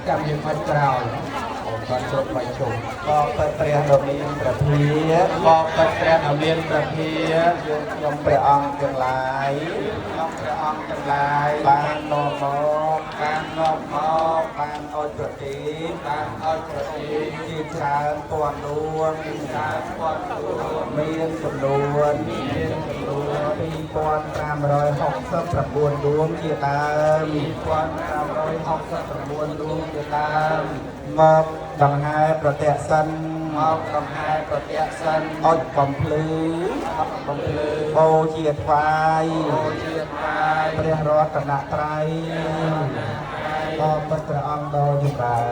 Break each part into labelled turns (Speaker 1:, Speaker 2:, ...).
Speaker 1: ចាំយើងផាច់ក្រោយអូនគ្រប់3ជុំ
Speaker 2: បបិទ្ធព្រះដ៏មានព្រះភិ
Speaker 1: បបិទ្ធព្រះដ៏មានព្រះភិ
Speaker 2: យើងខ្ញុំព្រះអង្គទាំងឡាយ
Speaker 1: ខ្ញុំព្រះអង្គទាំងឡាយ
Speaker 2: បាននាំមក
Speaker 1: បាននាំមក
Speaker 2: បានអោយប្រទីប
Speaker 1: បានអោយប្រទីប
Speaker 2: ជាច្រើនពាន់ដួង
Speaker 1: ច្រើនពាន់ដួង
Speaker 2: មានចំនួន
Speaker 1: មានចំនួន
Speaker 2: 2569ដួងជាដើម
Speaker 1: 2569ដួងជាដើម
Speaker 2: មកដង្ហែប្រតិសិន
Speaker 1: មកដង្ហែប្រតិសិន
Speaker 2: អុចបំភ្លឺ
Speaker 1: បំភ្លឺ
Speaker 2: បូជាថ្វាយ
Speaker 1: បូជាថ្វាយ
Speaker 2: ព្រះរតនត្រ័យបបិទ្ធព្រះអង្គដ៏ចម្រើន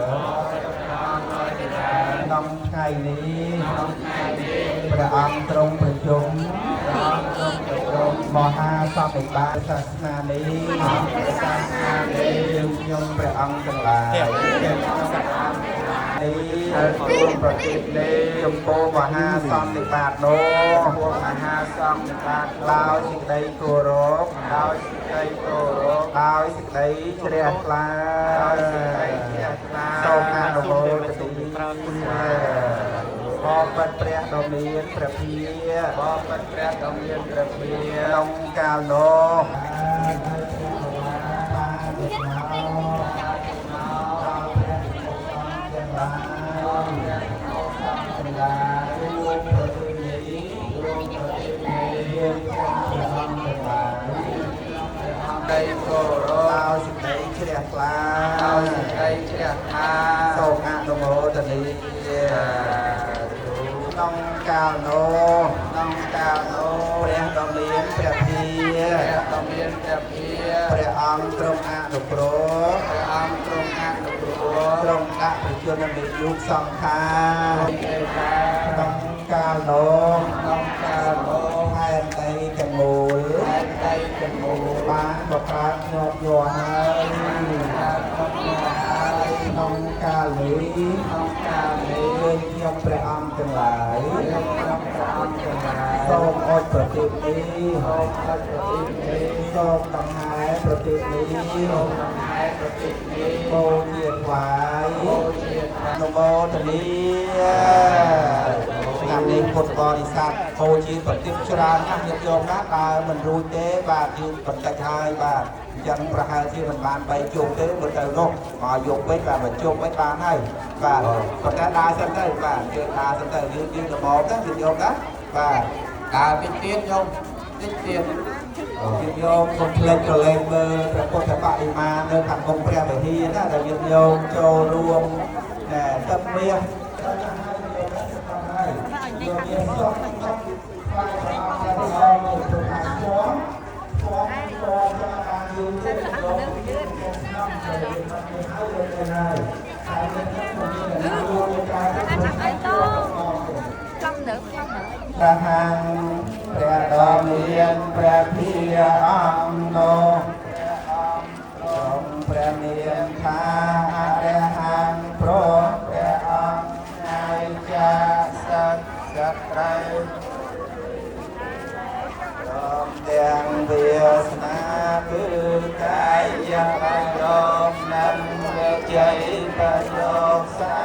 Speaker 2: ក្នុងថ្ងៃនេះព្រះអង្គទ្រង់ប្រជុំមហាសន្និបាតសាសនានេះយើងខ្ញុំព្រះអង្គទាំងឡាយនេះ
Speaker 1: ហើយរួមប្រទីបនេះ
Speaker 2: ចំពោះមហាសន្និបាតនោះ
Speaker 1: ពោះមហាសង្ឃបាត
Speaker 2: ដោយសេចក្តីគោរព
Speaker 1: ដោយសេចក្តីគោរព
Speaker 2: ដោយសេចក្តីជ្រះថ្លា
Speaker 1: ដោយសេចក្តីជ្រះថ្លា
Speaker 2: សូមអនុមោទនាបបិទ្ធព្រះដ៏មានព្រះភិ
Speaker 1: បបិទ្ធព្រះដ៏មានព្រះភិ
Speaker 2: ក្នុងកាលនោះ
Speaker 1: ដីគោរព
Speaker 2: ដោយសេចក្តីជ្រះថ្លា
Speaker 1: ដោយសេចក្តីជ្រះថ្លា
Speaker 2: សូមអនុមោទនាក្នុងកាលនោះ
Speaker 1: ក្នុងកាលនោះ
Speaker 2: ព្រះដ៏មានព្រះភិ
Speaker 1: ព្រះដ៏មានព្រះភិ
Speaker 2: ព្រះអង្គទ្រង់អនុគ្រោះ
Speaker 1: ព្រះអង្គទ្រង់អនុគ្រោះ
Speaker 2: ទ្រង់ដាក់ប្រជជននិយុសង្ខារ
Speaker 1: ទេតា
Speaker 2: ក្នុងកាលនោះ
Speaker 1: ក្នុងកាលនោះ
Speaker 2: ផែនដីទាំងមូល
Speaker 1: ផែនដីទាំងមូល
Speaker 2: បានបក្រើកញាប់ញ័រហើយ
Speaker 1: បានបក្រើកហើយ
Speaker 2: ក្នុងកាលនេះ
Speaker 1: ក្នុងកាលនេះ
Speaker 2: យើងខ្ញុំព្រះអង្គទាំងឡាយ
Speaker 1: យើងខ្ញុំព្រះអង្គទាំងឡាយ
Speaker 2: សូមអុចប្រទីបនេះ
Speaker 1: សូមអុចប្រទីបនេះ
Speaker 2: សូមដង្ហែប្រទីបនេះ
Speaker 1: សូមដង្ហែប្រទីបនេះ
Speaker 2: បូជាថ្វាយ
Speaker 1: បូជាថ្វាយ
Speaker 2: នមោទនាឆ្នាំនេះពុទ្ធបរិស័ទបូជាប្រទីបច្រើនណាស់ញាតិញោមណាដើរមិនរួចទេបាទយើងបន្តិចហើយបាទអញ្ចឹងប្រហែលជាមិនបាន3ជុំទេមើលទៅនោះមកយកវិញបាទមកជុំវិញបានហើយបាទប៉ុន្តែដើរសិនទៅបាទយើងដើរសិនទៅយើងយើងល្មមទៅញាតិញោមណាបាទ
Speaker 1: ដើរតិចទៀតញោមតិចទៀត
Speaker 2: ញាតិញោមកុំភ្លេចក្រឡេកមើលព្រះពុទ្ធបដិមានៅខាងមុខព្រះវិហារណាដែលញាតិញោមចូលរួមណែទឹកមាសយកមានសុខសុខថ្វាយព្រះអង្គដែលលោកជាធំធំធំចាំបានយូរទៀតលោកក្នុងឆ្នាំដែលយើងបានហើយយកទៅហើយហើយមានមានរួមការ
Speaker 3: Không nữa, không nữa.
Speaker 2: ព្រះហាងព្រះដ៏មានព្រះភិអង្គនោះព្រះអង្គព្រះនាមថាអរហង្គព្រោះព្រះអង្គថ្ងៃចាសឹកសត្រូវព្រមទាំងវាសនាគឺកាយប្រយោគនិងវិជ័យប្រយោគសា